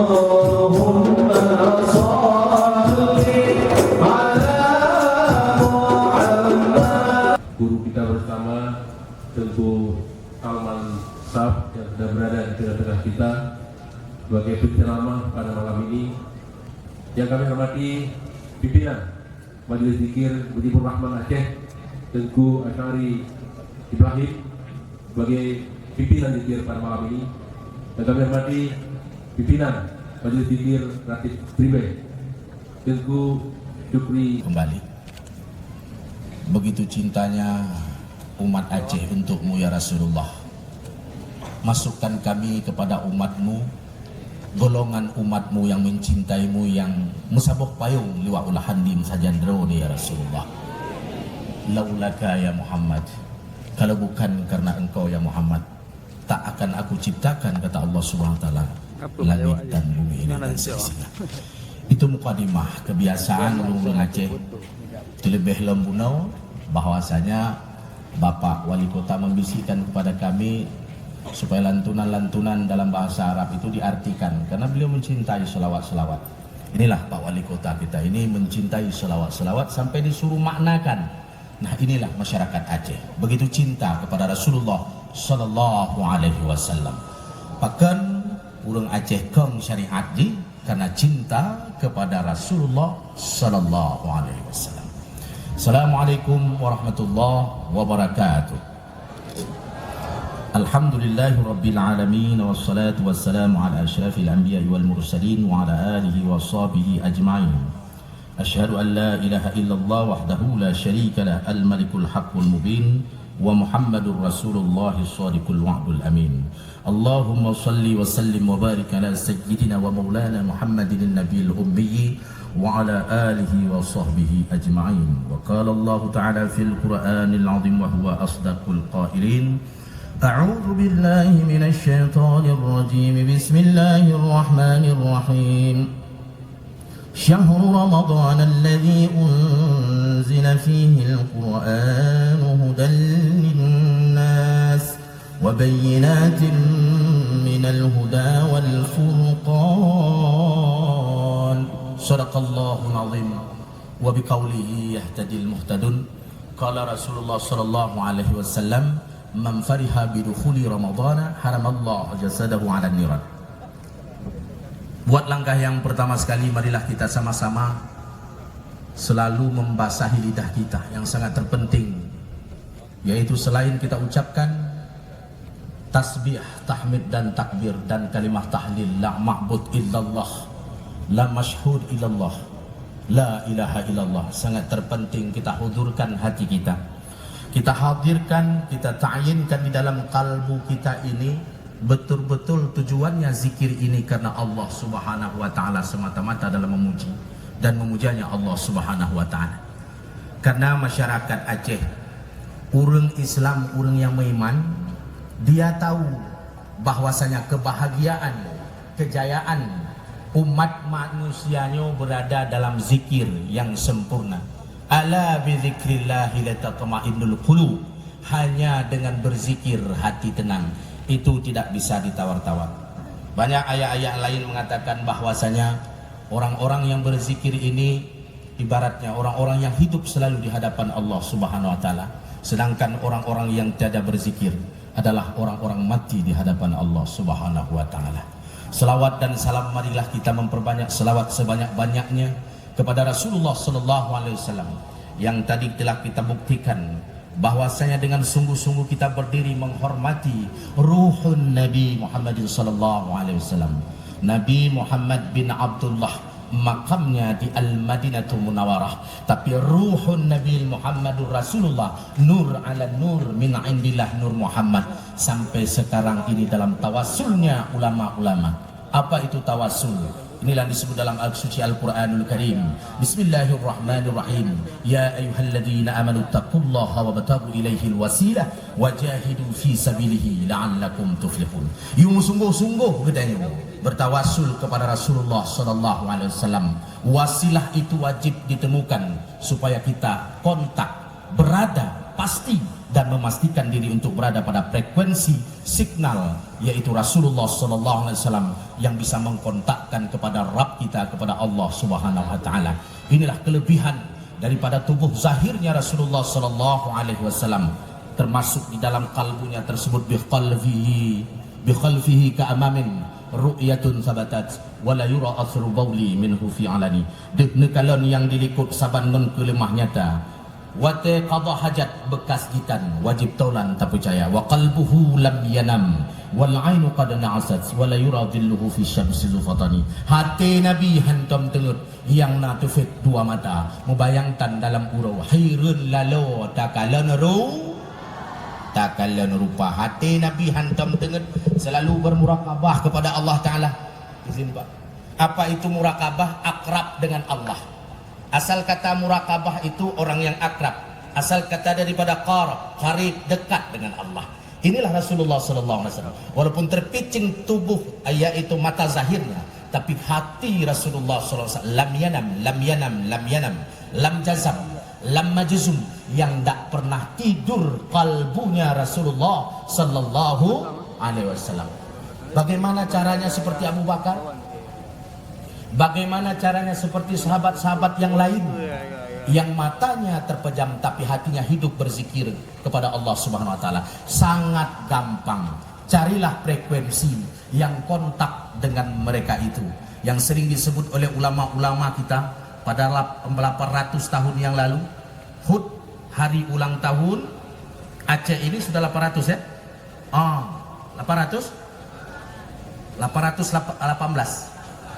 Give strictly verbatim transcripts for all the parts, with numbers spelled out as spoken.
Allahumma shalli ala Muhammad. Guru kita bersama, Teungku Salman Saf yang sudah berada di tengah-tengah kita sebagai penceramah pada malam ini. Yang kami hormati pimpinan Majelis Zikir Mujibur Rahman Aceh, Teungku Asy'ari Ibrahim, sebagai pimpinan zikir pada malam ini, dan kami hormati pimpinan Majelis Zikir Ratib Tribe, Teungku Syukri. Kembali. Begitu cintanya umat Aceh untukmu, ya Rasulullah. Masukkan kami kepada umatmu, golongan umatmu yang mencintaimu, yang meusaboh payong liwa'ul hamdi meusajan droe ni, ya Rasulullah. Laulaka ya Muhammad, kalau bukan karena engkau ya Muhammad, tak akan aku ciptakan, kata Allah Subhanahu wa Taala, langit dan bumi ini dan seisinya. Itu mukadimah kebiasaan ureueng-ureueng Aceh. Terlebih lom bunoe bahwasanya Bapak Wali Kota membisikkan kepada kami supaya lantunan-lantunan dalam bahasa Arab itu diartikan, karena beliau mencintai selawat-selawat. Inilah Pak Wali Kota kita ini mencintai selawat-selawat sampai disuruh maknakan. Nah, inilah masyarakat Aceh, begitu cinta kepada Rasulullah sallallahu alaihi wasallam. Pakon ureueng Aceh kong syariat jih? Karena cinta kepada Rasulullah sallallahu alaihi wasallam. Assalamualaikum warahmatullahi wabarakatuh. Alhamdulillahirabbil alamin, wassalatu wassalamu ala asyrafil anbiya'i wal mursalin wa ala alihi wa sahbihi ajmain. Asyhadu an la ilaha illallah wahdahu la syarika lah, al-malikul haqqul mubin, wa Muhammadur Rasulullah shadiqul wa'dul amin. Allahumma shalli wa sallim wa barik ala sayyidina wa maulana Muhammadin nabiyil ummi wa ala alihi wa sahbihi ajmain. Wa qala Allahu ta'ala fil Qur'anil azim wa huwa asdaqul qailin. A'udzu billahi minasy syaithanir rajim. Bismillahirrahmanirrahim. شهر رمضان الذي أنزل فيه القرآن هدى للناس وبينات من الهدى والفرقان. صدق الله العظيم. وبقوله يهتدي المهتدون. قال رسول الله صلى الله عليه وسلم: من فرح بدخول رمضان حرم الله جسده على النيران. Buat langkah yang pertama sekali, marilah kita sama-sama selalu membasahi lidah kita yang sangat terpenting, yaitu selain kita ucapkan tasbih, tahmid dan takbir dan kalimah tahlil, "La ma'bud illallah, la masyhud illallah, la ilaha illallah." Sangat terpenting kita hudurkan hati kita. Kita hadirkan, kita ta'yinkan di dalam kalbu kita ini, betul-betul tujuannya zikir ini karena Allah Subhanahu wa Ta'ala semata-mata dalam memuji dan memujanya Allah Subhanahu wa Ta'ala. Karena masyarakat Aceh, ureueng Islam, ureueng yang meuiman, dia tahu bahwasanya kebahagiaan, kejayaan umat manusia nyoe berada dalam zikir yang sempurna. "Ala bi dzikrillahi la tatma'innul qulub." Hanya dengan berzikir hati tenang. Itu tidak bisa ditawar-tawar. Banyak ayat-ayat lain mengatakan bahwasanya orang-orang yang berzikir ini ibaratnya orang-orang yang hidup selalu di hadapan Allah Subhanahu wa Ta'ala, sedangkan orang-orang yang tiada berzikir adalah orang-orang mati di hadapan Allah Subhanahu wa Ta'ala. Selawat dan salam, marilah kita memperbanyak selawat sebanyak-banyaknya kepada Rasulullah sallallahu alaihi wasallam, yang tadi telah kita buktikan bahwasanya dengan sungguh-sungguh kita berdiri menghormati ruhun Nabi Muhammadin sallallahu alaihi wasallam. Nabi Muhammad bin Abdullah, makamnya di Al-Madinatul Munawwarah, tapi ruhun Nabi Muhammadur Rasulullah, nur ala nur min indillah, Nur Muhammad, sampai sekarang ini dalam tawasulnya ulama-ulama. Apa itu tawasul? Inilah disebut dalam Al-, suci Al-Quranul Karim. Bismillahirrahmanirrahim. Ya ayyuhalladzina amanu taqullaha wabtaghu ilaihil wasilah wajahidu fi sabilihi la'allakum tuflihun. Yu sungguh-sungguh geutanyoe bertawasul kepada Rasulullah sallallahu alaihi wasallam. Wasilah itu wajib ditemukan supaya kita kontak, berada, pasti dan memastikan diri untuk berada pada frekuensi signal, yaitu Rasulullah sallallahu alaihi wasallam yang bisa mengkontakkan kepada Rabb kita, kepada Allah Subhanahu wa Taala. Inilah kelebihan daripada tubuh zahirnya Rasulullah sallallahu alaihi wasallam, termasuk di dalam kalbunya tersebut, "Bi khalfihi, bi khalfihi ka amamin ru'yatun sabatat, wa la yura athru bauli minhu fi alani." Deuh neukalon nyang dilikot saban ngon keuleumah nyata. Watée qadha hajat beukas jitan, wajéb taulan tapeucaya. "Wa qalbuhu lam yanam, wal ainu qad na'asat, wa la yura dhilluhu fi syamsi zufatani." Até Nabi hantom teungeut, nyang na teufet dua mata, mubayangtan dalam uroe, hireuen laloe takalon ru-, takalon rupa. Até Nabi hantom teungeut, selalu bermurakabah kepada Allah Taala. Izin, Pak. Apa itu murakabah? Akrab dengan Allah. Asal kata murakabah itu orang yang akrab. Asal kata daripada qarab, qarib, dekat dengan Allah. Inilah Rasulullah sallallahu alaihi wasallam. Walaupun terpicing tubuh, yaitu mata zahirnya, tapi hati Rasulullah sallallahu alaihi wasallam lam yanam, lam yanam, lam yanam, lam jazam, lam majzum, yang tak pernah tidur kalbunya Rasulullah sallallahu alaihi wasallam. Bagaimana caranya seperti Abu Bakar? Bagaimana caranya seperti sahabat-sahabat yang lain yang matanya terpejam tapi hatinya hidup berzikir kepada Allah Subhanahu wa Taala? Sangat gampang. Carilah frekuensi yang kontak dengan mereka itu, yang sering disebut oleh ulama-ulama kita pada lap-, delapan ratus tahun yang lalu, hut hari ulang tahun Aceh ini sudah delapan ratus, ya? Ah, delapan ratus? Delapan ratus delapan belas.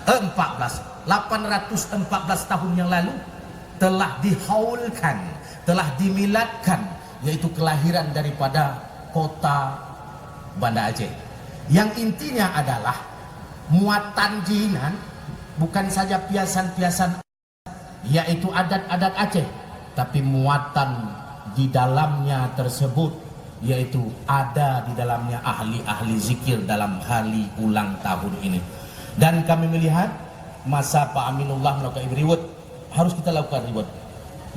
Eh, empat belas. Delapan ratus empat belas tahun yang lalu telah dihaulkan, telah dimiladkan, yaitu kelahiran daripada kota Banda Aceh. Yang intinya adalah muatan jih nyan bukan saja piasan-piasan, yaitu adat-adat Aceh, tapi muatan di dalamnya tersebut, yaitu ada di dalamnya ahli-ahli zikir dalam hari ulang tahun ini. Dan kami melihat masa Pak Aminullah melakukan riwet, harus kita lakukan riwet,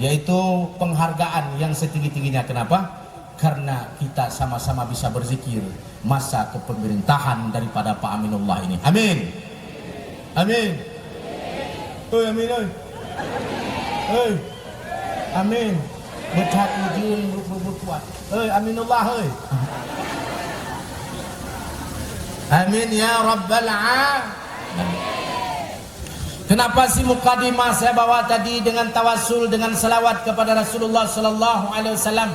yaitu penghargaan yang setinggi-tingginya. Kenapa? Karena kita sama-sama bisa berzikir masa kepemerintahan daripada Pak Aminullah ini. Amin. Amin. Oi, amin, oi. Oi. Amin. Beuthat ujeuen bu-, bu-, buet kuat. Oi, Aminullah, oi. Amin ya rabbal alamin. Kenapa si mukadimah saya bawa tadi dengan tawasul, dengan salawat kepada Rasulullah sallallahu alaihi wasallam?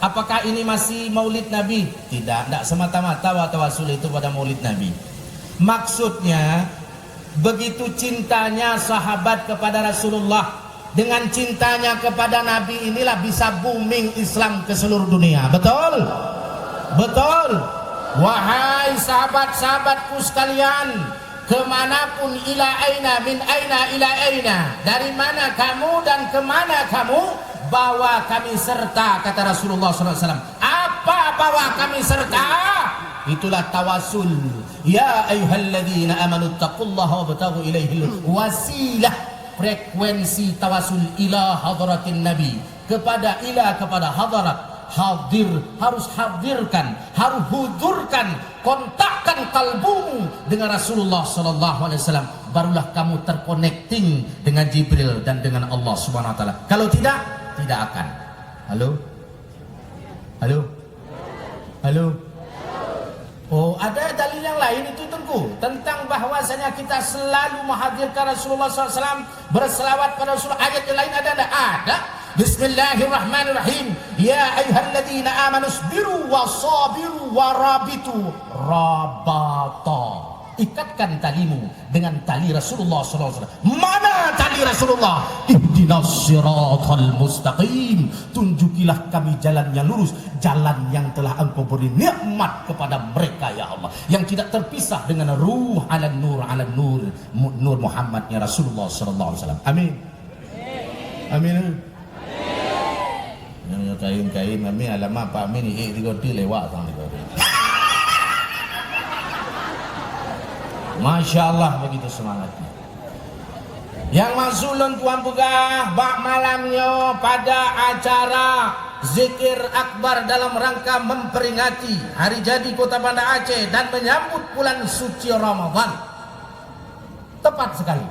Apakah ini masih Maulid Nabi? Tidak, tidak semata-mata wa tawasul itu pada Maulid Nabi. Maksudnya, begitu cintanya sahabat kepada Rasulullah, dengan cintanya kepada Nabi inilah bisa booming Islam ke seluruh dunia. Betul? Betul? Wahai sahabat-sahabatku sekalian, kemanapun, ila aina, min aina ila aina, dari mana kamu dan kemana kamu, bawa kami serta, kata Rasulullah sallallahu alaihi wasallam. Apa bawa kami serta? Itulah tawasul. Ya ayyuhalladzina amanu taqullaha wabtaghu ilaihil wasilah. Frekuensi tawasul ila hadratin Nabi, kepada ila, kepada hadarat, hadir, harus hadirkan, harus hudurkan, kontakkan kalbumu dengan Rasulullah sallallahu alaihi wasallam, barulah kamu terconnecting dengan Jibril dan dengan Allah Subhanahu wa taala. Kalau tidak, tidak akan. Halo? Halo? Halo? Oh, ada dalil yang lain itu, Teungku, tentang bahwasanya kita selalu menghadirkan Rasulullah sallallahu alaihi wasallam, berselawat pada Rasul. Ayat yang lain ada ndak? Ada. Bismillahirrahmanirrahim. Ya ayyuhalladzina amanu isbiru wa sabiru wa rabitu rabata. Ikatkan talimu dengan tali Rasulullah sallallahu alaihi wasallam. Mana tali Rasulullah? Ihdinas siratal mustaqim. Tunjukilah kami jalan yang lurus, jalan yang telah Engkau beri nikmat kepada mereka, ya Allah, yang tidak terpisah dengan ruh ala nur ala nur, mu-, nur Muhammadnya Rasulullah sallallahu alaihi wasallam. Amin. Amin. Nyang nyoe kain-kain, amin, alamat Pak Amin, ihek tiga ti lewat sang tiga ti. Masya Allah, begitu semangatnya. Nyang maksud lôn tuan peugah, bak malam nyoe pada acara Zikir akbar dalam rangka memperingati hari jadi Kota Banda Aceh dan menyambut bulan suci Ramadan. Tepat sekali.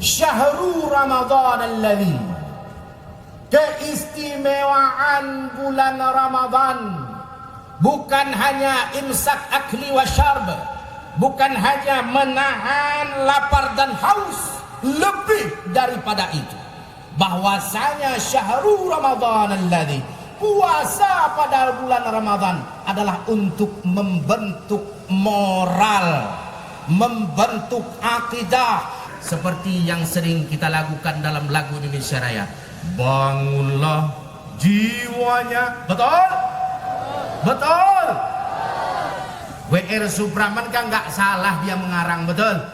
Syahru Ramadan alladzi, keistimewaan bulan Ramadan bukan hanya imsak akli wa syarb, bukan hanya menahan lapar dan haus, lebih daripada itu. Bahwasanya syahru Ramadan alladzi, puasa pada bulan Ramadan adalah untuk membentuk moral, membentuk akidah, seperti yang sering kita lagukan dalam lagu Indonesia Raya. Bangunlah jiwanya. Betul? Betul? W R Supratman kan nggak salah dia mengarang, betul?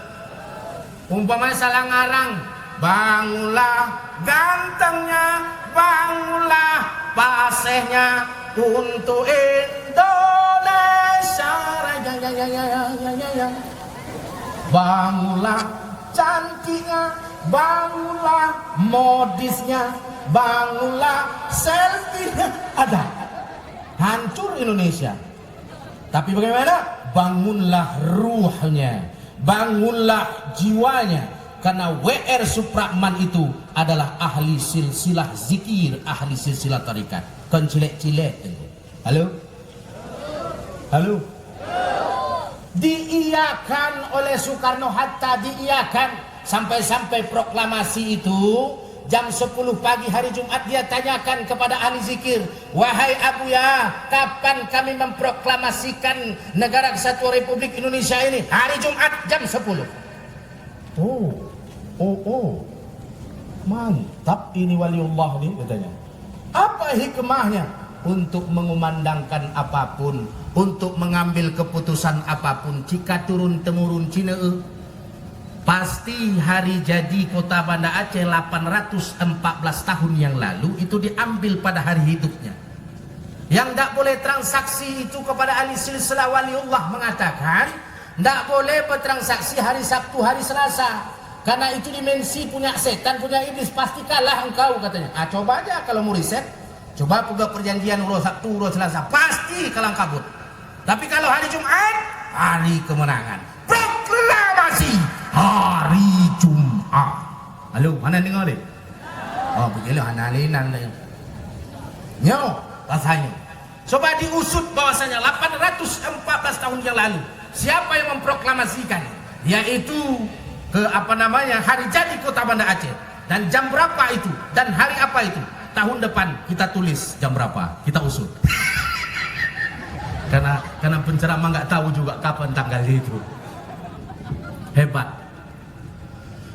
Umpamanya salah ngarang, bangunlah gantengnya, bangunlah pasehnya untuk Indonesia Raya. Bangunlah cantiknya, bangunlah modisnya, bangunlah selfie-nya. Ada. Hancur Indonesia. Tapi bagaimana? Bangunlah ruhnya, bangunlah jiwanya. Karena W R Supratman itu adalah ahli silsilah zikir, ahli silsilah tarikat. Kon cilet-cilet tu. Halo? Halo? Diiyakan oleh Soekarno Hatta, diiyakan. Sampai-sampai proklamasi itu, jam sepuluh pagi hari Jumat dia tanyakan kepada ahli zikir, "Wahai Abuya, kapan kami memproklamasikan Negara Kesatuan Republik Indonesia ini?" "Hari Jumat jam sepuluh." "Oh, oh, oh. Mantap ini waliullah ni," katanya. "Apa hikmahnya?" "Untuk mengumandangkan apapun, untuk mengambil keputusan apapun, cika turun-temurun Cina, eh. Pasti hari jadi Kota Banda Aceh lapan ratus empat belas tahun yang lalu itu diambil pada hari hidupnya. Yang ndak boleh transaksi itu kepada ahli silsilah waliullah mengatakan, ndak boleh bertransaksi hari Sabtu, hari Selasa. Karena itu dimensi punya setan, punya iblis, pasti kalah engkau," katanya. Ah, coba aja kalau mau riset. Coba peugah perjanjian uroe Sabtu, uroe Selasa, pasti kalang kabut. Tapi kalau hari Jumat, hari kemenangan. Proklamasi hari Jumat. Halo, hana deungoe lé? Oh, beujeulah hana lé nan lé. Nyoe, rasanya. Coba diusut bahwasanya lapan ratus empat belas tahun yang lalu, siapa yang memproklamasikan, yaitu ke, apa namanya, hari jadi Kota Banda Aceh. Dan jam berapa itu? Dan hari apa itu? Tahun depan kita tulis jam berapa, kita usut. Karena, karena penceramah nggak tahu juga kapan tanggal itu. Hebat.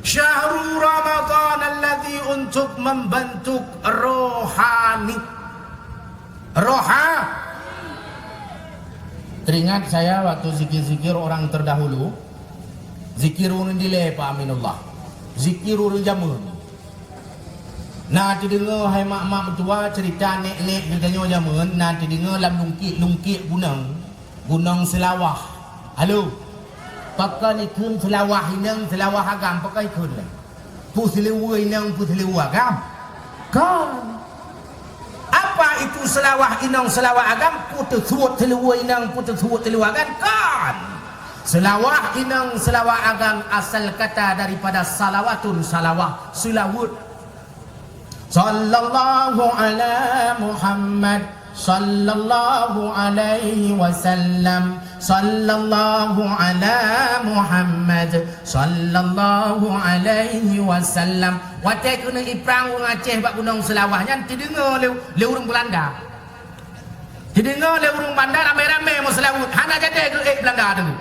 Syahru Ramadan alladzi, untuk membentuk rohani. Roha. Teringat saya waktu zikir-zikir orang terdahulu, zikir ureuëng dilée Pak Aminullah, zikir ureuëng jameun. Na teudeungoe hai mak-mak meutuwa cerita nek-nek geutanyoe jameun, na teudeungoe lam lungkiek-lungkiek gunong, Gunong Seulawah. Halo. Pakon ikheun Seulawah inong, Seulawah agam, pakon ikheun lé? Peue seuleuweue inong, peue seuleuweue agam? Kon. Apa itu Seulawah inong, Seulawah agam? Peue teusuet seuleuweue inong, peue teusuet seuleuweue agam? Kon. Seulawah inong, Seulawah agam asal kata daripada salawatun, salawah, seulaweuet. Sallallahu ala Muhammad, sallallahu alaihi wasallam, sallallahu ala Muhammad, sallallahu alaihi wasallam. Watée keuneuk iprang ureuëng Aceh bak Gunong Seulawah nyan, teudeungoe lé, lé ureuëng Beulanda. Teudeungoe lé ureuëng Banda ramé-ramé meuseulaweuet, hana jadi geuék Beulanda teungku.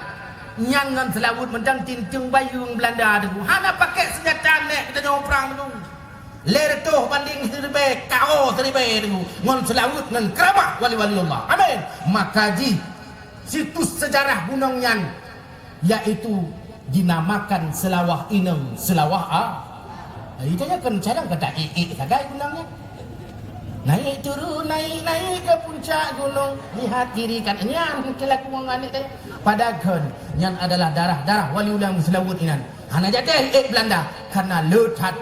Nyan ngon seulaweuet mantong tinteung bayeue Beulanda teungku. Hana pakai seunjata nek geutanyoe prang teungku. Lhée reutôh banding siribée, kaho siribée teungku, ngon seulaweuet ngon keuramah wali-wali Allah. Amin. Maka jih situs seujarah gunong nyan, yaitu dinamakan Seulawah Inong, Seulawah A. Itu nya kan cara kata iik sagai gunong nyan. Naik turun, naik, naik ke puncak gunung, lihat kiri kanan, nyan kelakuan aneuk tadi. Padahai nyan adalah darah-darah wali ulang seulaweuet inan. Hana jadi iik Beulanda, karena le that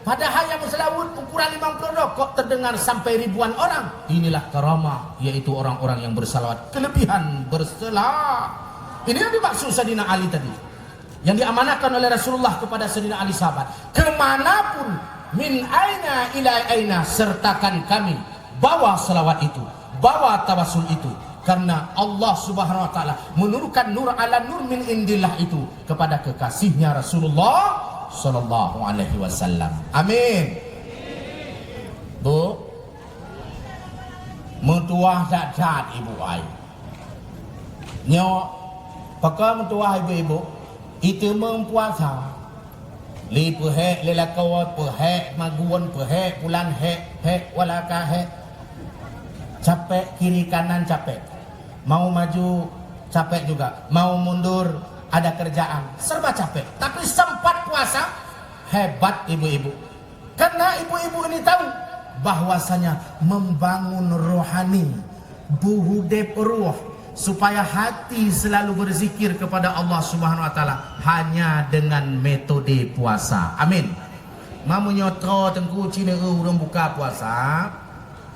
Padahal nyang meuseulaweuet ukuran limong ploh droe kok teudeungar sampai ribuan orang. Inilah karamah, yaitu orang-orang yang bersalawat. Kelebihan bersela-, ini yang dimaksud Saidina Ali tadi. Yang diamanahkan oleh Rasulullah kepada Saidina Ali sahabat. Kemanapun, min aina ila aina, sertakan kami. Bawa salawat itu, bawa tawasul itu. Karena Allah Subhanahu wa Ta'ala menurunkan nur ala nur min indillah itu kepada kekasihnya Rasulullah sallallahu alaihi wasallam. Amin. Bu, meutuwah that-that ibu ai. Nyoe, pakon meutuwah ibu-ibu, iteumeung puasa. Lé peuhék, lé lakoe peuhék, magun peuhék, pulan hék, hék, walaka hék. Capek, kiri kanan capek. Mau maju, capek juga. Mau mundur, ada kerjaan. Serba capek. Tapi sempat puasa, hebat ibu-ibu. Karena ibu-ibu ini tahu bahwasanya membangun rohani, beuhudeb roh, supaya hati selalu berzikir kepada Allah Subhanahu wa Ta'ala hanya dengan metode puasa. Amin. Meunyoe troh Teungku Cina ureuëng buka puasa,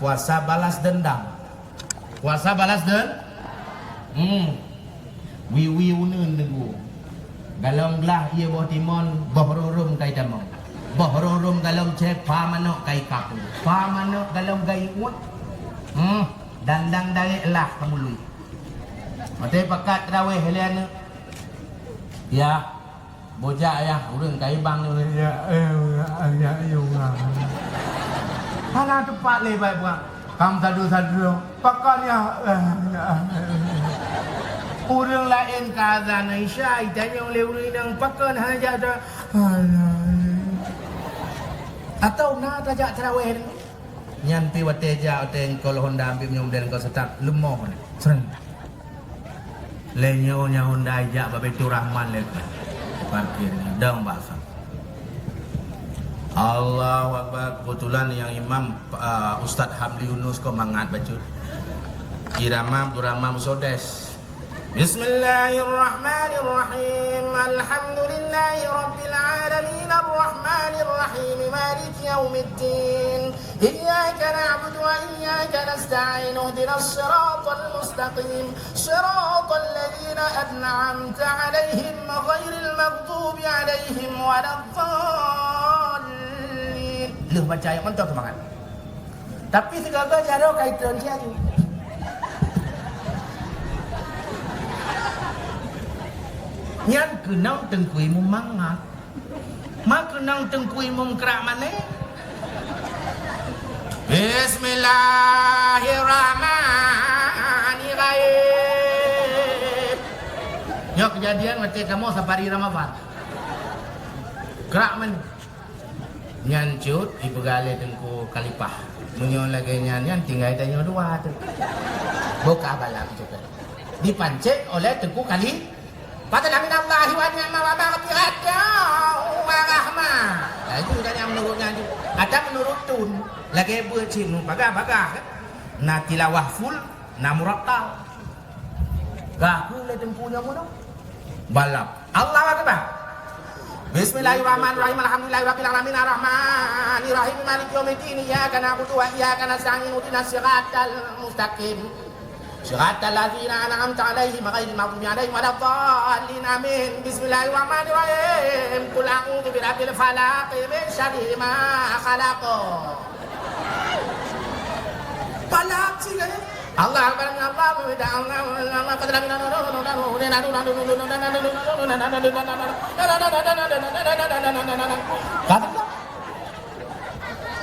puasa balas dendam. Puasa balas den-, hmm. Wiwi uneun Teungku. Galom glah ié boh timon, boh rôm-rôm kai tamong. Boh rôm-rôm galom cre, pa manok kai kaku. Pa manok galom gai uet. Hmm. Dandang darék lah kamului. Watée pakat traweh lé aneuk. Ya. Bujak yah, ureuëng ka ibang ni, ya, eh, ya, ya, ya, ya. Hana teupat lé baik buat. Kam sadu-sadu, pakon ya, eh, ya, eh. Ureuëng laén ka azan Isya, itanyong lé ureuëng inong, pakon hana jak dah. Alah. Atau na tajak taraweh ni. Nyan pi watée jak, watée engkol Honda ambil meunyoe model engkol seutap, leumoh ni. Sreng. Lé nyoe nyang Honda ijak bak Baiturrahman lé ka. Parkir nyan dong basa. Allahu Akbar. Kebetulan yang imam, ah, Ustaz Hamdi Yunus kok mangat bacut. Irama Abdurrahman Musodes. Bismillahirrahmanirrahim. Alhamdulillahirabbil alamin. Arrahmanirrahim. Maliki yaumiddin. Iyyaka na'budu wa iyyaka nasta'in. Ihdinas siratal mustaqim. Siratal ladzina an'amta 'alaihim ghairil maghdubi 'alaihim waladdallin. Lheueh baca ayat mantong seumangat. Tapi sigoe-goe jaroe ka itron siaju. Nyan keunong Teungku Imum mangat. Ma keunong Teungku Imum krak mané. Bismillahirrahmanirrahim. Nyoe keujadian watée kamoe safari Ramadan. Krak mané. Nyan cut ipeugah lé Teungku Khalifah. Meunyoe lagée nyan, nyan tinggai tanyoe dua tu. Boh ka balam tu kan. Dipancék oleh Teungku Khali-, Fadlan minallahi wa ni'ma wa maghfiratan wa rahmah. Nah, itu kan yang menurutnya tu. Ada menurut tun. Lagée beuet cit nu bagah-bagah kan. Na tilawah full, na murattal. Gah ku lé Teungku nyoe meunoe. Balap. Allahu Akbar. Bismillahirrahmanirrahim. Alhamdulillahirabbil alamin. Arrahmanirrahim. Maliki yaumiddin. Iyyaka na'budu wa iyyaka nasta'in. Ihdinas siratal mustaqim. Siratal ladzina an'amta 'alaihim ghairil maghdubi 'alaihim waladdallin. Amin. Bismillahirrahmanirrahim. Qul a'udzu birabbil falaq, min syarri ma khalaq. Falaq sih kan? Allah Akbar, Allah Akbar, Allah Akbar. Kata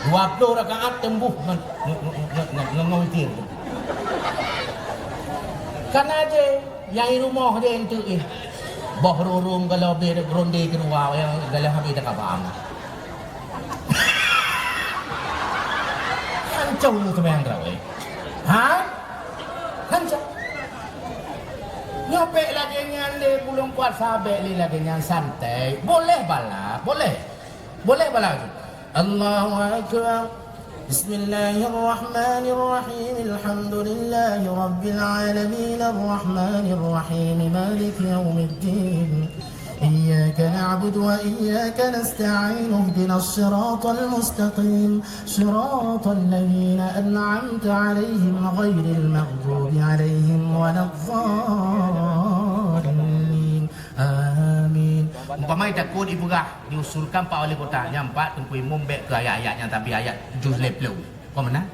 Dua ploh rakaat teumbôh ngon, ngon, ngon, ngon, ngon witir. Kana je, nyang i rumoh je enteuk eh. Boh rurung galoh beh ronde keudua, nyang galoh habéh dak abang. Hancô seumayang tarawih. Ha? Hancô. Nyoe bék lagée nyan lé buleuen puasa, bék lé lagée nyan santai. Boleh bala, boleh. Boleh bala. Allahu Akbar. Bismillahirrahmanirrahim. Alhamdulillahirabbil alamin. Arrahmanirrahim. Maliki yaumiddin. إياك نعبد وإياك نستعين. اهدنا الصراط المستقيم. صراط الذين أنعمت عليهم غير المغضوب عليهم ولا الضالين. آمين. Umpama takot ipeugah diusulkan Pak Wali Kota, nyan Pak Teungku Imum bèk keu ayat-ayat nyan, tapi ayat juz lhèe plôh. Kon meunan?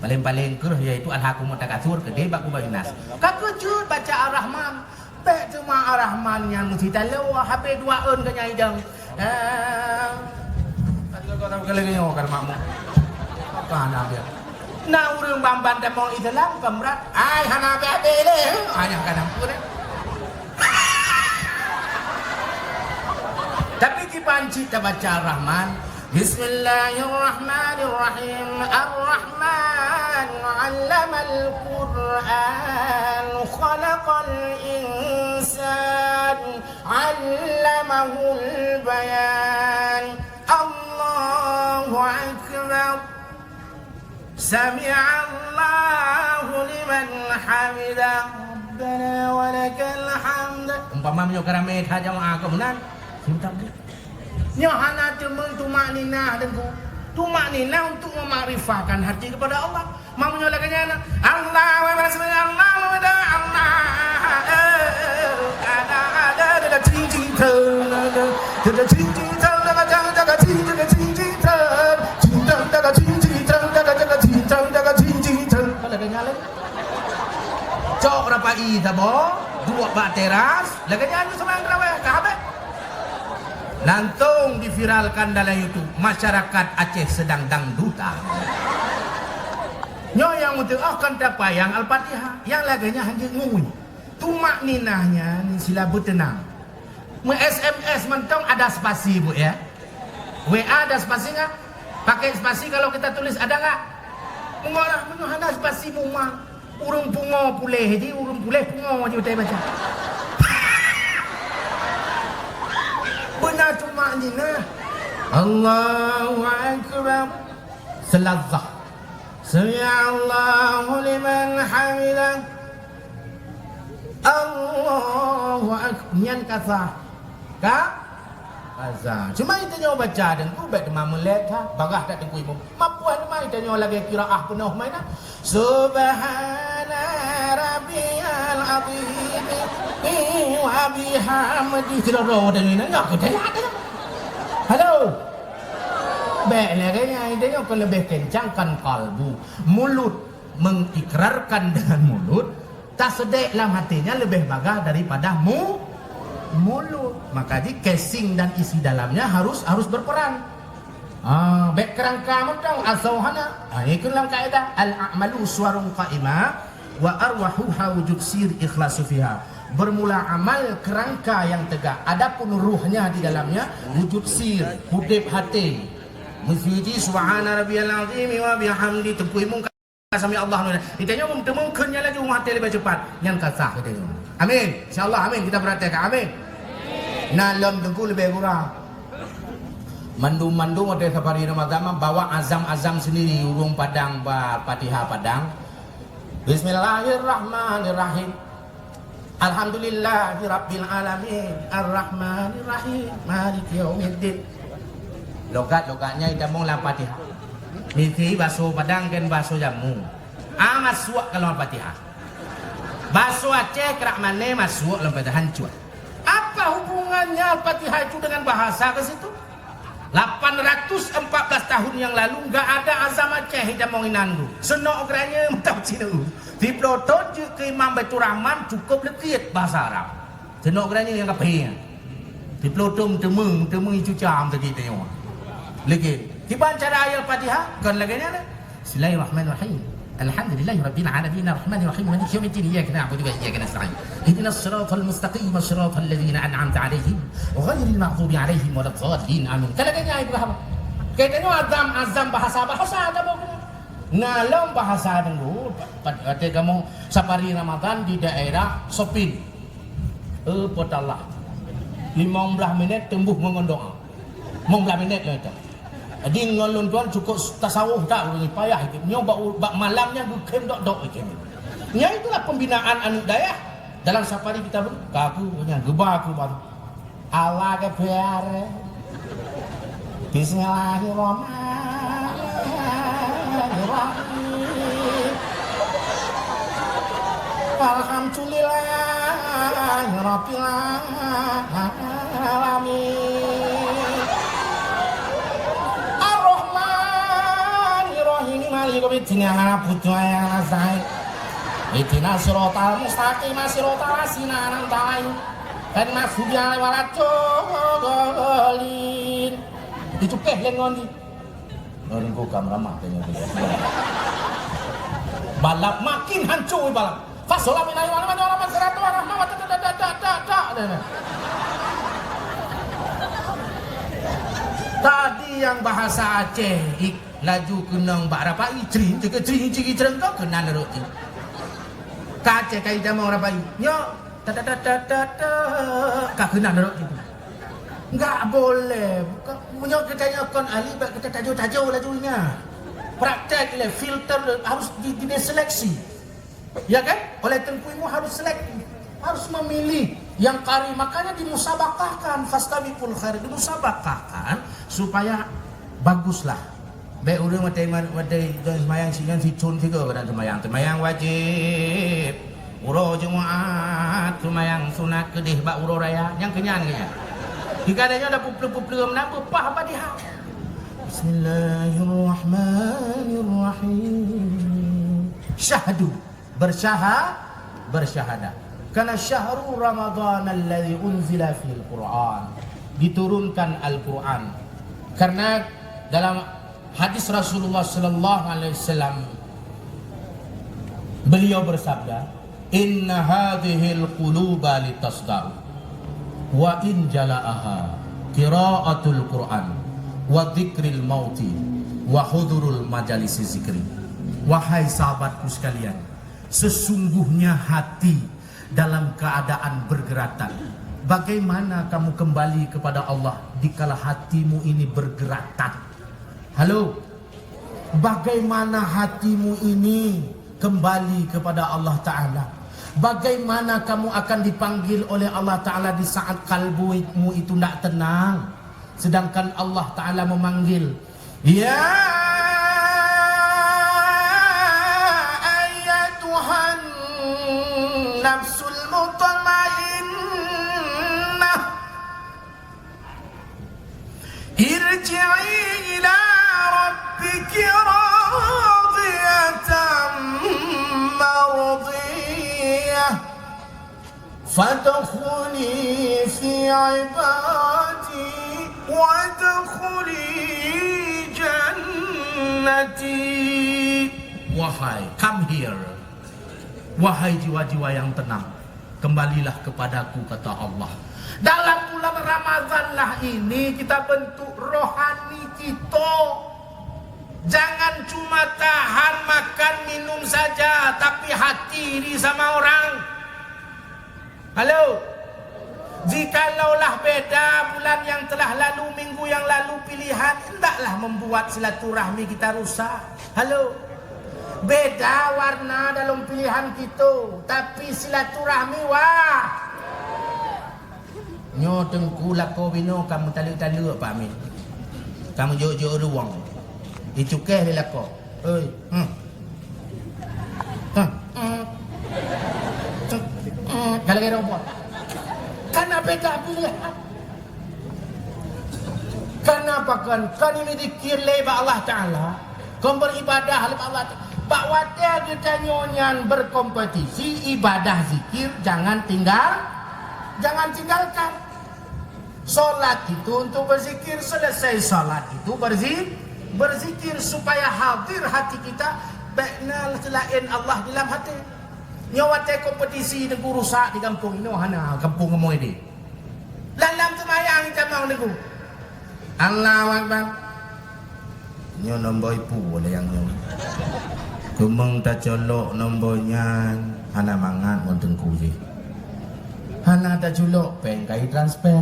Paleng-paleng kreuh, yaitu Alhakumut Takatsur, keudéh bak Kubainnas. Ka keujeuet baca Ar-Rahman. Bèk teuma Ar-Rahman nyan meusti talo, habéh dua ôn keu nyang idong. Eh, tadi kau tahu kalau nyoe kan makmu. Apa hana biar? Na ureueng ban-ban tamong Islam, peumrat. Ai, hana habéh-habéh lé. Ai, nyang ka na pun, eh. Tapi kiban cit tabaca Ar-Rahman, Bismillahirrahmanirrahim. Ar-Rahman, 'allamal Qur'an, khalaqal insan, 'allamahul bayan. Allahu Akbar. Sami'allahu liman hamidah. Rabbana walakal hamd. Umpama meunyoe ka ramé that jamaah keu meunan, sebentar deh. Nyoe hana teumeung tumakninah, Teungku. Tumakninah untuk memakrifahkan hati kepada Allah. Meunyoe lagèe nyan, Allahu Akbar, Allahu Akbar, Allah, eh, ada, ada, ada, cing, cing, tang, ada, ada, cing, cing, tang, ada, ada, ada, cing, ada, cing, cing, tang, cing, tang, ada, cing, cing, tang, ada, ada, ada, cing, cing, tang. Apa lagèe nyan lé? Cok rapai saboh, duek bak teras, lagèe nyan sama yang terawih, ka habéh. Langsung diviralkan dalam YouTube, masyarakat Aceh sedang dangdutan. Nyoe nyang meuteu'oh kon tapayang Al-Fatihah, nyang lagèe nyan hanjeuet ngui. Tumakninah nyan sila beuteunang. Meu-S M S mantong ada spasi, Bu, ya? W A ada spasi nggak? Pakai spasi kalau kita tulis ada nggak? Enggak lah, meunyoe hana spasi muma. Ureueng pungo puléh jih, ureueng puléh pungo jih utai baca. Beuna tumakninah. Allahu Akbar. Seulazah. Sami'allahu liman hamidah. Allahu Akbar. Nyan ka sah. Ka? Ka sah. Cuma geutanyoe baca Teungku bèk teuma meulét ka. Bagah that Teungku Imum. Mapuan teuma geutanyoe lagèe qiraah peunoh mainan. Subhana rabbiyal azim wa bihamdihi. Sidroe-droe tanyoe nyan nyoe keu teulat. Halo. Bèk lagèe nyan, tanyoe keu leubeh kencang kan qalbu. Mulut mengikrarkan dengan mulut, tasdik lam hatinya lebih bagah daripada mu-, mulut. Maka di casing dan isi dalamnya harus, harus berperan. Ah, bèk keurangka mantong, asoe hana. Ah, ikut lam kaedah, "Al-a'malu suwarun qa'imah, wa arwahuha wujud sir ikhlasu fiha." Bermula amal keurangka yang tegak, adapun ruhnya di dalamnya wujud sir, udép hati. Meusuji subhana rabbiyal azim wa bihamdi, Teungku Imum ka sami Allah. Geutanyoe meuteumé kheun nyan laju, meuhasé leubeh cepat. Nyan ka sah geutanyoe. Amin. Insya Allah, amin. Kita praktekkan. Amin. Na lom Teungku leubeh gura. Mandum-mandum watèe safari Ramadan mah bawa azam-azam sendiri, ureueng Padang ba Fatihah Padang. Bismillahirrahmanirrahim. Alhamdulillahirabbil alamin, arrahmanirrahim, maliki yaumiddin. Logat-logatnya itamong lam Fatihah. Misi baso Padang ngon baso jamu. Ah, masuak ka lam Fatihah. Baso Aceh krak mané masuak lam Fatihah, hancuat. Apa hubungannya Fatihah itu dengan bahasa ke situ? Lapan ratus empat belas tahun yang lalu, enggak ada azam Aceh itamong inan tu. Seunok geuranyeue mantong sineuk. Siplôh thon jeuet keu Imam Baiturrahman cukôp leukét bahasa Arab. Seunok geuranyeue nyang kapé. Siplôh thon teumé, teumé cuca meuteugét tanyoe. Leukét. Kiban cara ayat Fatihah, kon lagèe nyan. Bismillahirrahmanirrahim. Alhamdulillahirabbil alamin, arrahmanirrahim, maliki yaumiddin, iyyaka na'budu wa iyyaka nasta'in. Ihdinas siratal mustaqim, siratal ladzina an'amta 'alaihim, ghairil maghdubi 'alaihim waladdallin. Amin. Ka lagèe nyan ibrahim. Geutanyoe azam-azam bahasa-bahasa kamoe. Na lom bahasa Teungku, pat-, watèe kamoe safari Ramadan di daerah Sopin. Eh, Pota Allah. Limong blah minèt teumbuh ngon doa. Limong blah minèt lom itu. Jadi ngon lôn tuan cukôp tasawuf that ureueng payah ikôt. Nyoe bak, bak malam nyan geukhém dok-dok ikôt. Nyan itulah pembinaan aneuk dayah dalam safari kita beri. Ka aku nyan geuba aku baru. Allah geupeuara. Bismillahirrahmanirrahim. Alhamdulillahirabbil alamin. Arrahmanirrahim. Maliki yaumiddin. Iyyaka na'budu wa iyyaka nasta'in. Ihdinas siratal mustaqim, siratal ladzina an'amta 'alaihim, ghairil maghdubi 'alaihim waladdallin. Itu keh lengon ni. Ngon ko kam ramah tanya dia. Balap makin hancur balap. Fasola minal iman wa rahmat siratu wa rahmat wa ta ta ta ta ta ta. Tadi yang bahasa Aceh, ik, laju keunong bak rapai, cring, cring, cring, cring, cring, keunan roti. Ka Aceh kai jamong rapai. Nyo, ta ta ta ta ta ta, ka keunan roti. Enggak boleh. Meunyoe kita nyoe kon ahli, bak kita tajo-tajo laju ingat. Praktek ilèe, filter harus di, di, diseleksi. Ya kan? Oleh Teungku Imum harus selektif, harus memilih yang qari. Makanya dimusabaqahkan, fastabiqul khairat, dimusabaqahkan supaya baguslah. Bèk ureueng watèe, watèe seumbahyang sinan sithon sigoe kadang seumbahyang. Seumbahyang wajéb, uroe Jumat, seumbahyang sunat keudeh bak uroe raya. Nyang keunyan, keunyan. Jika ada nyoe ada peupleu-peupleu meunan, beupah Fatihah. Bismillahirrahmanirrahim. Syahdu. Bersyaha-, bersyahadat. Karena syahru Ramadan alladzi unzila fihil Qur'an. Diturunkan Al-Qur'an. Karena dalam hadis Rasulullah sallallahu alaihi wasallam, beliau bersabda, "Inna hadzihil quluba litasda'u, wa in jala'aha qiraatul Qur'an, wa dzikril mauti, wa hudurul majalisi zikri." Wahai sahabatku sekalian, sesungguhnya hati dalam keadaan bergeratan. Bagaimana kamu kembali kepada Allah dikala hatimu ini bergeratan? Halo? Bagaimana hatimu ini kembali kepada Allah Ta'ala? Bagaimana kamu akan dipanggil oleh Allah Ta'ala di saat kalbumu itu tidak tenang? Sedangkan Allah Ta'ala memanggil, "Ya ayyatuhan nafsul mutmainnah, irji'i ila rabbiki radiyatan mardiyah." Fadkhuli fi ibadi wadkhuli jannati. Wahai, come here. Wahai jiwa-jiwa yang tenang, kembalilah kepadaku, kata Allah. Dalam bulan Ramadhan lah ini kita bentuk rohani kita. Jangan cuma tahan makan minum saja, tapi hati iri sama orang. Halo? Jikalau lah beda bulan yang telah lalu, minggu yang lalu pilihan, hendaklah membuat silaturahmi kita rusak. Halo? Beda warna dalam pilihan kita, tapi silaturahmi, wah. Nyoe Teungku lakoe binoe ka meutaleuek-taleuek Pak Amin. Ka meujok-jok ruwang. Icukéh lé lakoe. Oi, hmm. Hmm. Hmm. Hmm. Ka lagèe robot. Kana beda pilihan. Kana pakon? Kon ini zikir lé bak Allah Taala. Kon beribadah lé bak Allah Taala. Bak watèe geutanyoe nyan berkompetisi ibadah zikir, jangan tinggal, jangan tinggalkan. Salat itu untuk berzikir, selesai salat itu berzi-, berzikir supaya hadir hati kita, bèk na selain Allah dalam hati. Nyoe watèe kompetisi Teungku rusak di gampông, inoe hana gampông kamoe deh. Lam-lam seumayang itamong Teungku. Allahu Akbar. Nyoe nombor ipu lé nyang nyoe. Keumong tacolok nombor nyan hana mangat ngon Teungku jih. Hana taculok, péng ka itransfer.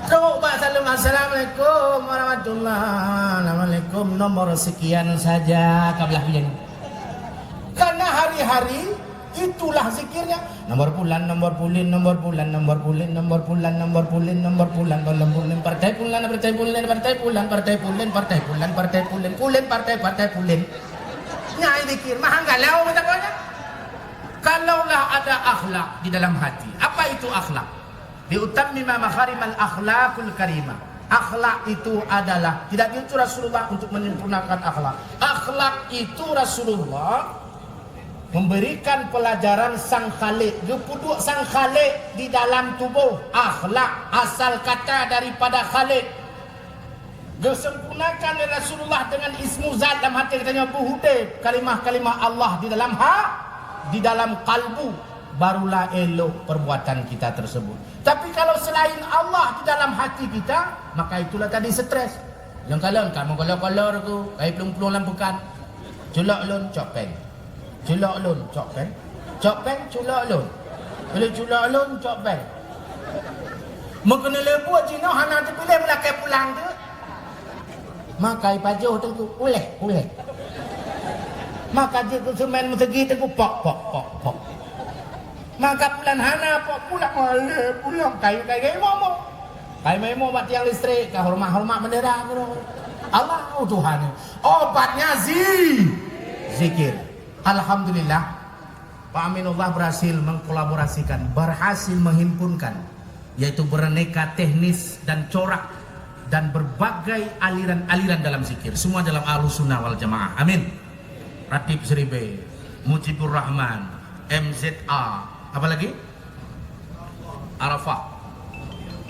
Trok bak saleuem, "Assalamualaikum warahmatullah." "Waalaikumsalam." Nomor sekian saja ka blah pian. Karena hari-hari Itulah zikirnya. Nomor pulan, nomor pulin, nomor pulan, nomor pulin, nomor pulan, nomor pulin, nomor pulan, nomor pulin, partai pulan, partai pulan, partai pulan, partai pulan, partai pulan, partai pulan, pulan, partai, partai pulan. Nyai zikir, mahang galau macam mana? Kalaulah ada akhlak di dalam hati. Apa itu akhlak? Liutammima makharimal akhlakul karimah. Akhlak itu adalah, tidak diutus Rasulullah untuk menyempurnakan akhlak. Akhlak itu Rasulullah memberikan pelajaran sang Khalik. Geupeuduek sang Khalik di dalam tuboh. Akhlak asal kata daripada Khalik. Geusempurnakan lé Rasulullah dengan ismu zat lam hati geutanyoe, beuhudeb kalimah-kalimah Allah di dalam ha-, di dalam kalbu, barulah elok perbuatan kita tersebut. Tapi kalau selain Allah di dalam hati kita, maka itulah tadi stres. Lôn kalon, kamoe kolor-kolor ku, kai plueng-plueng lam peukan. Culok lôn, cok péng. Culok lôn, cok péng. Cok péng, culok lôn. Bila culok lôn, cok péng. Meukeuneuleubue jinoe hana teupiléh meulakée pulang tu. Makai pajoh teungku, uléh, uléh. Maka jeuet keu seumén meuseugi teungku, pok, pok, pok, pok. Maka pulan hana pok pulang, uléh, pulang, kayu, kayu, kayu, momo. Kayu, momo bak tiang listrik, ka hormat-hormat bendera, bro. Allahu Tuhan. Obatnya zi-, zikir. Alhamdulillah, Pak Aminullah berhasil mengkolaborasikan, berhasil menghimpunkan, yaitu beraneka teknis dan corak dan berbagai aliran-aliran dalam zikir. Semua dalam Ahlus Sunnah wal Jamaah. Amin. Ratib Seribe, Mujibur Rahman, M Z A, apa lagi? Arafah.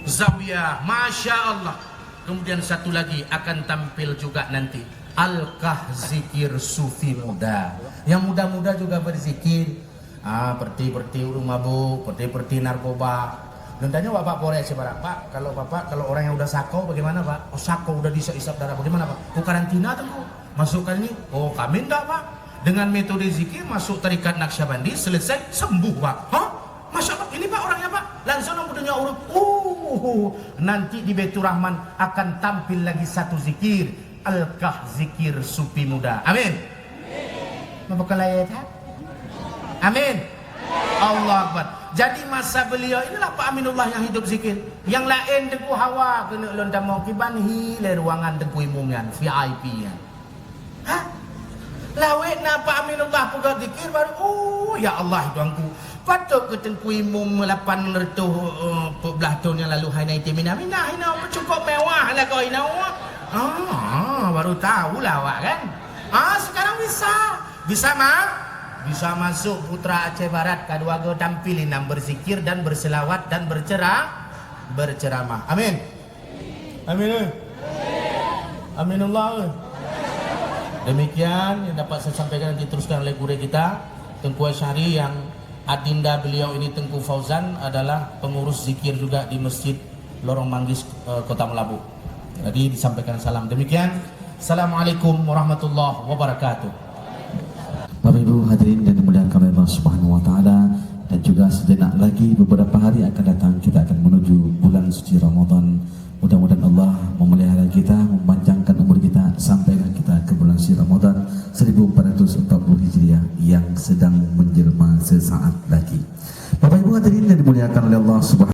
Zawiyah, Masya Allah. Kemudian satu lagi akan tampil juga nanti. Alkah zikir sufi muda. Yang muda-muda juga berzikir. Ah, perti-perti ureueng mabuk, perti-perti narkoba. Dan tanya Bapak Polres Aceh Barat, "Pak, kalau Bapak, kalau orang yang udah sako bagaimana, Pak?" "Oh, sako udah diisap-isap darah, bagaimana, Pak?" "Oh, karantina, Teungku." "Masukkan ini." "Oh, kami enggak, Pak. Dengan metode zikir, masuk tarekat Naqsyabandi, selesai, sembuh, Pak." "Hah? Masya Allah, ini, Pak, orangnya, Pak." Langsung nang butuhnya urut. Uh, nanti di Baitur Rahman akan tampil lagi satu zikir. Alkah zikir sufi muda. Amin. Mabakal ayat, ha? Amin. Allah Akbar. Jadi masa beliau inilah Pak Aminullah yang hidup zikir. Yang lain Teungku hawa keuneuk lôn tamong kiban hi lé ruangan Teungku Imum nyan, V I P nyan. Ha? Lawét na Pak Aminullah peugah zikir baru, "Oh, ya Allah, Tuhanku. Patôt keu Teungku Imum lapan reutôh, eh, peuet blah thon nyang lalu hai na item mina-mina, hai na cukup mewah lagoe inoe." Ah, baru tahulah awak kan. Ah, sekarang bisa. Bisa ma-, bisa masuk Putra Aceh Barat, ka dua go tampil inong berzikir dan berselawat dan bercera-, berceramah. Amin. Amin, eh. Aminullah, eh. Demikian yang dapat saya sampaikan, nanti teruskan oleh guru kita, Teungku Asy'ari, yang adinda beliau ini, Teungku Fauzan, adalah pengurus zikir juga di Masjid Lorong Manggis, eh, Kota Meulaboh. Jadi disampaikan salam. Demikian. Assalamualaikum warahmatullahi wabarakatuh. Bapak Ibu hadirin yang dimuliakan oleh Allah Subhanahu wa Taala, dan juga sejenak lagi, beberapa hari akan datang, kita akan menuju bulan suci Ramadan. Mudah-mudahan Allah memelihara kita, memanjangkan umur kita, sampaikan kita ke bulan suci Ramadan seribu empat ratus empat puluh Hijriah yang sedang menjelma sesaat lagi. Bapak Ibu hadirin yang dimuliakan oleh Allah Subhanahu